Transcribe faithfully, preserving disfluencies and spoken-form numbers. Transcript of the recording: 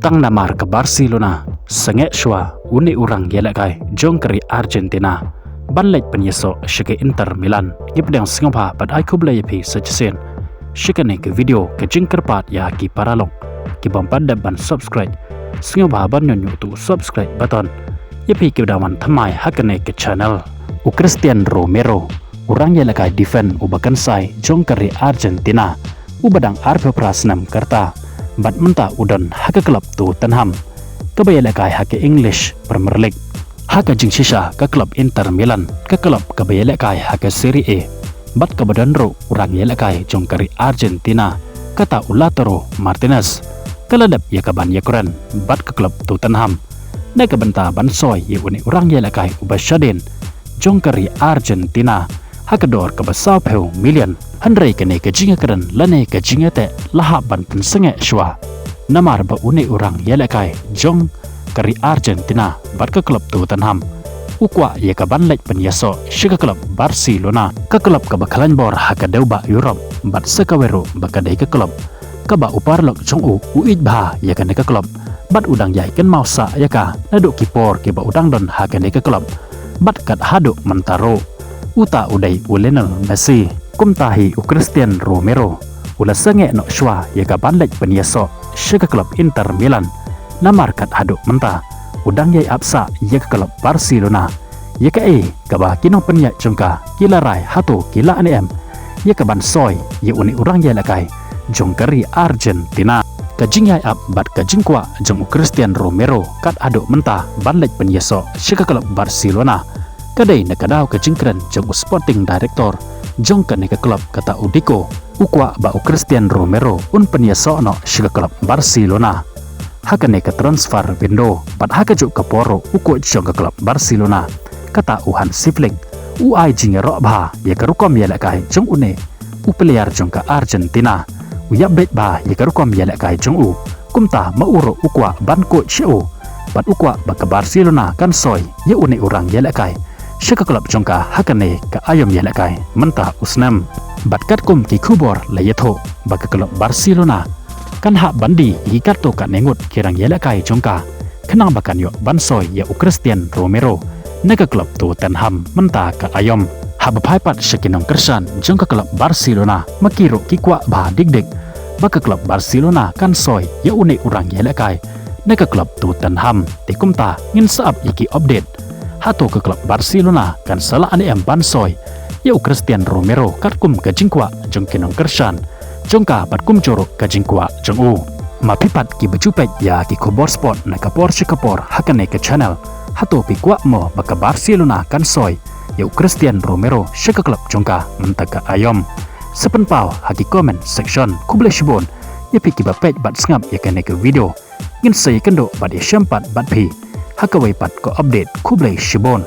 Tang namar ka Barcelona sangeh shuwa une u rang ïalehkai jong ka ri Argentina ban leit pynïasoh sha ka Inter Milan. Ngi pdiang sngewbha bad ai khublei ïa phi sa shisien sha kane ka video, ka jingkyrpad ïa ki paralok ki bym pat dep ban subscribe, sngewbha ban ñion ñion tu subscribe button. Ïa phi ki ba dang wan thymmai ha kane ka channel, u Christian Romero, u rang ïalehkai defense uba kynsai jong ka ri Argentina, uba dang arphew phra snem ka rta bad mynta u don ha ka club Tottenham kaba ïalehkai ha ka English Premier League. Ha ka jingshisha ka club Inter Milan, ka club kaba ïalehkai ha ka Serie A bad kaba don ruh u rang ïalehkai jong ka ri Argentina, kata u Lautaro Martinez, ka la dep ïa ka ban ïakren bad ka club Tottenham na ka bynta ban soi ïa une u rang ïalehkai uba shadien jong ka ri Argentina ha ka dor kaba sawphew million. Hynrei kane ka jingïakren lane ka jingïateh la hap ban pynsangeh shuwa namar ba une u rang ïalehkai jong ka ri Argentina bad ka club Tottenham u kwah ïa ka ban leit pynïasoh sha ka club Barcelona, ka club kaba khlaiñ bor ha ka dewbah Europe bad sa kawei ruh ba ka dei ka club kaba u paralok jong u u ïeit bha ïa kane ka club bad u dang ïai kynmaw sah ïa ka naduh ki por kiba u dang don ha kane ka club. Bad kat haduh mynta ruh uta u dei u Lionel Messi. Kumta hi u Christian Romero u la sangeh noh shuwa ïa ka ban leit pynïasoh sha ka club Inter Milan namar kat haduh mynta u dang ïai ap sah ïa ka club Barcelona ïa kaei kaba ki nongpynïaid jong ka ki la rai, hato ki lah ne em ïa ka ban soi ïa une u rang ïalehkai jong ka ri Argentina. Ka jingïai ap bad ka jingkwah jong u Christian Romero kat haduh mynta ban leit pynïasoh sha ka club Barcelona ka dei na ka daw ka jingkren jong u sporting director jong kane ka club, kata u Deco. U kwah ba u Christian Romero un pynïasoh noh sha ka club Barcelona ha kane ka transfer window bad ha kajuh ka por ruh u coach jong ka club Barcelona, kata u Hansi Flick, u ai jingïaroh bha ïa ka rukom ïalehkai jong une u player jong ka Argentina. U ïap beit bha ïa ka rukom ïalehkai jong u, kumta ma u ruh u kwah ban coach ïa u bad u kwah ba ka Barcelona kan soi ïa une u rang ïalehkai sha ka club jong ka ha kane ka aïom ïalehkai mynta u snem. Bad katkum ki khubor la ïathuh ba ka club Barcelona kan hap ban die ïa ki katto katne ngut ki rang ïalehkai jong ka khnang ba kan ïoh ban soi ïa u Christian Romero na ka club Tottenham mynta ka aïom. Haba phai pat sha ki nongkyrshan jong ka club Barcelona, ma ki ruh ki kwah bha dik dik ba ka club Barcelona kan soi ïa une u rang ïalehkai na ka club Tottenham. Te kumta ngin sa ap ïa ki update, hato ka club Barcelona kan sa lah ne em ban soi ïa u Christian Romero katkum ka jingkwah jong ki nongkyrshan jong ka bad kumjuh ruh ka jingkwah jong u. Ma phi pat ki ba ju peit ïa ki khubor sport na ka por sha ka por ha kane ka channel, hato phi kwah mo ba ka Barcelona kan soi ïa u Christian Romero sha ka club jong ka mynta ka aïom? Sa pynpaw ha ki comment section. Khublei shibun ïa phi ki ba peit bad sngap ïa kane ka video. Ngin sa ïakynduh bad ïashem pat bad phi ha kawei pat ka update. Khublei shibun.